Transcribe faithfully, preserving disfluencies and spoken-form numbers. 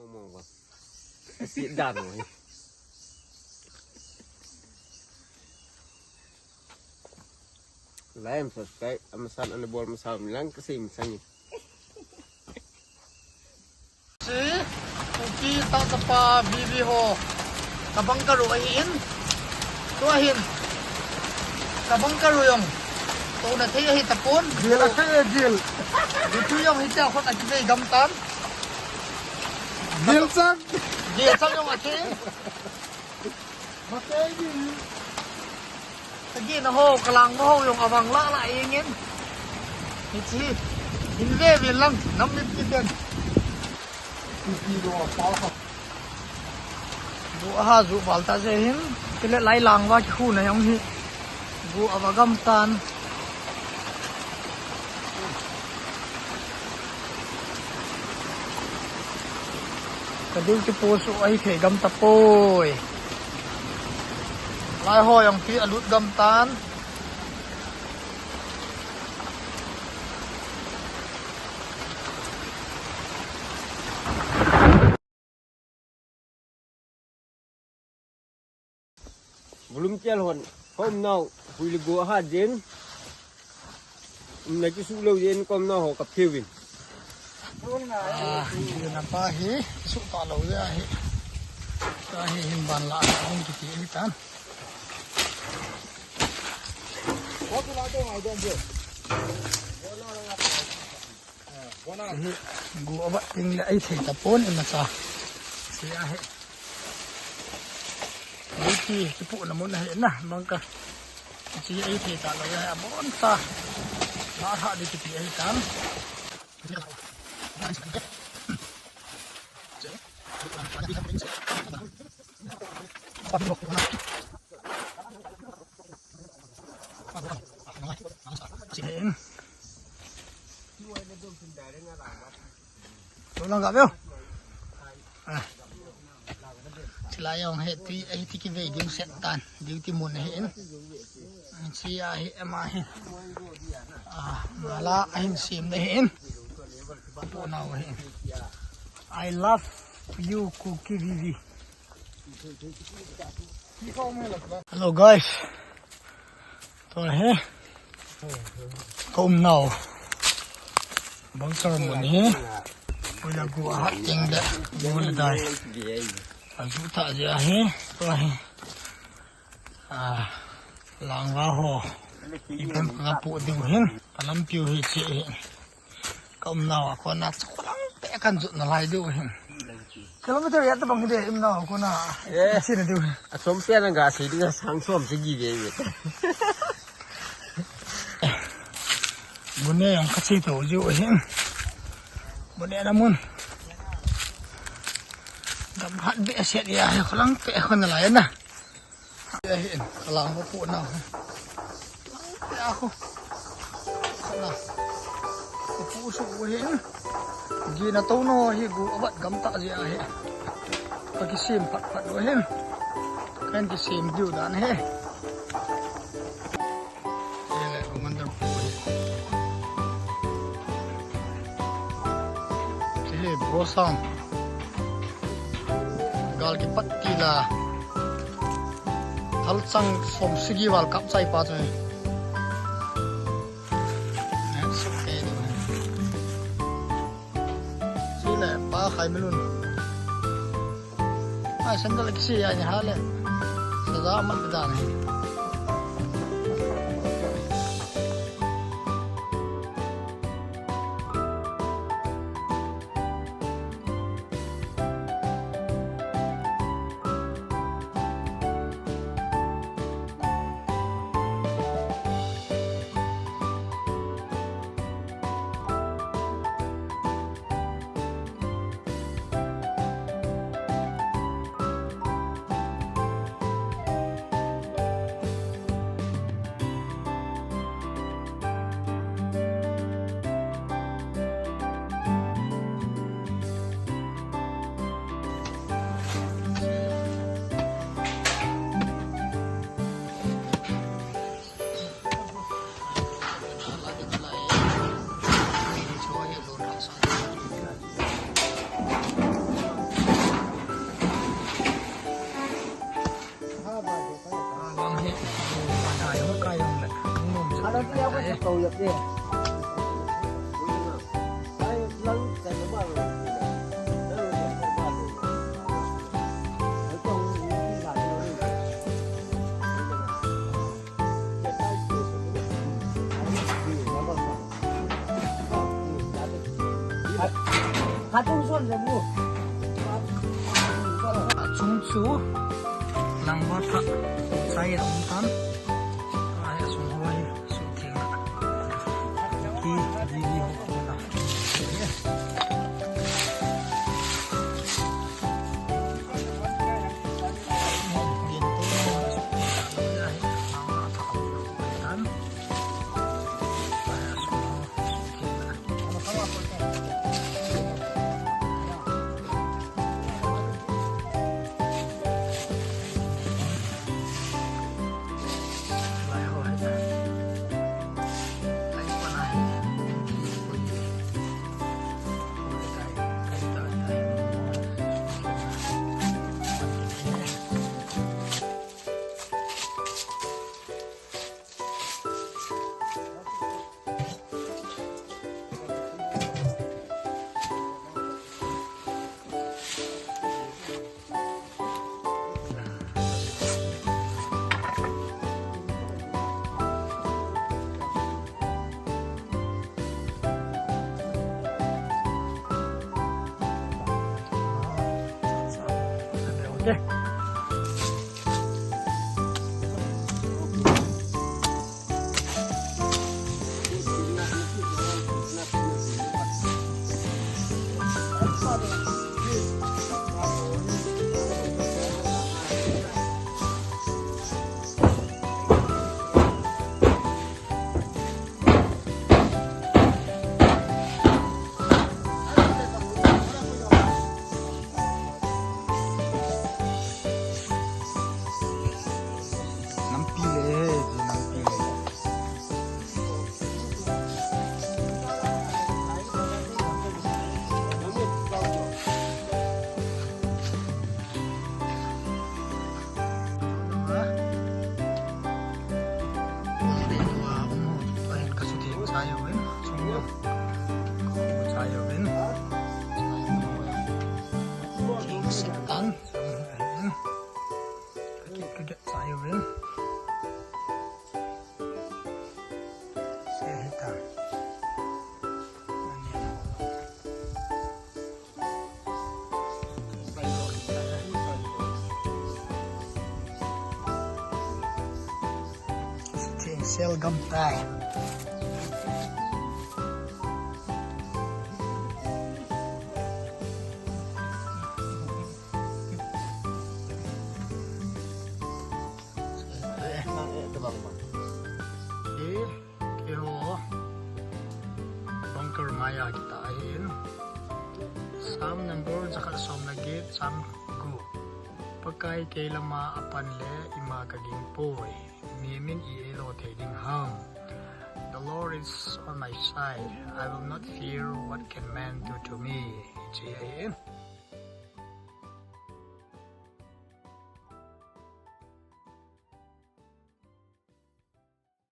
Mong ba. Sit dan mo. Like, subscribe, amasan ana bol masam lang kasi masang. Si, Kuki tah chapa V V ho. Kabang karu ahi in. Tua hin. Kabang karu jong. Tua na thei ahi tapon. Jil a thei jil. Ditu jong hitia khut a kivei gam tan. Jil chang. Jil chang jong a thei. Agi na ho, kalang na ho, jong avang la la ingin. Hichi, hin ve ve lang, nam mit kiten. Pi pi lo pa ha. Bu aha ju bal ta je hin, kile lai lang va ki khu na jong hi. Bu ava gam tan. Ka duty post u ahi thei gam tapoi. Lai ho jong pi alut gam tan. Volunteer hon, ka umnau, hui le go aha jeng. Umna kisu lou jeng, ka umnau ho ka pheu vin. Ah, jeng na pa hi, su ta lou jeng ahi. Ka hi hin ban la, hin kiti hi tan. Hi, gu avat ding le ahi thei tapon imacha. Sia hi. Duty kipu na mun ahi na, mangka. Chi ahi thei talou ahi abon ta. La ha di kiti ahi tan. Chen. Tolong gak beo. Ah. Chilai jong hi tui, eh, tiki vei ding set tan. Duty mun ahi in. Chi ahi ama hi. Ah, mala ahin sim ahi in. Pu nau ahi in. I love you, Kuki Vivi. Hello guys. Tua hi. Ka umnau. Bunker mun hi. Pui la gu ahat teng de. Gu le dai. Aju ta je ahi. Tua hi. Ah, langva ho. Ipen ka pu diu hin. Ka lampiu hi chi hi. Ka umnau a kona chu khulang peh kan jot nalai diu hin. Kilometer ijat tabang hi de umnau a kona. Eh. Chi na diu hin. A som pia na ga si ding a sang som si gi ve ve. Bu ne jong ka chi to jiu hin. Bu ne na mun. Gam hat be set ya hi khulang peh kan nalai na. Ahin, kalang ko pu na. Lang pe a ko. Kana. Ko pu su ko hin. Gi na to no hi gu avat gam ta ji ahi. Ka kisim phat phat lo hin. Kan kisim diu dan hi. Ele commander pu hi. Hi bro sam. Gal kipat tila. Thal chang som sagi val kap chai pa chu. Sile pa khai melun. Ai sandal kisi ai ni hale. Saja mat dan hi. Achung chu langva tha chai a um tan. Ai, achung ho hi suhtheng hi, hi, hi ho. Nampi le, nampi le. Sel gam tai. Keiho bunker maiya kita ahin. Psalm number jakhat som le get, Psalm gup. Pakai kei lama apan le ima kaging poi. Mihem in i eilo thei ding ham. The Lord is on my side. I will not fear what can man do to me. Hiche ahin.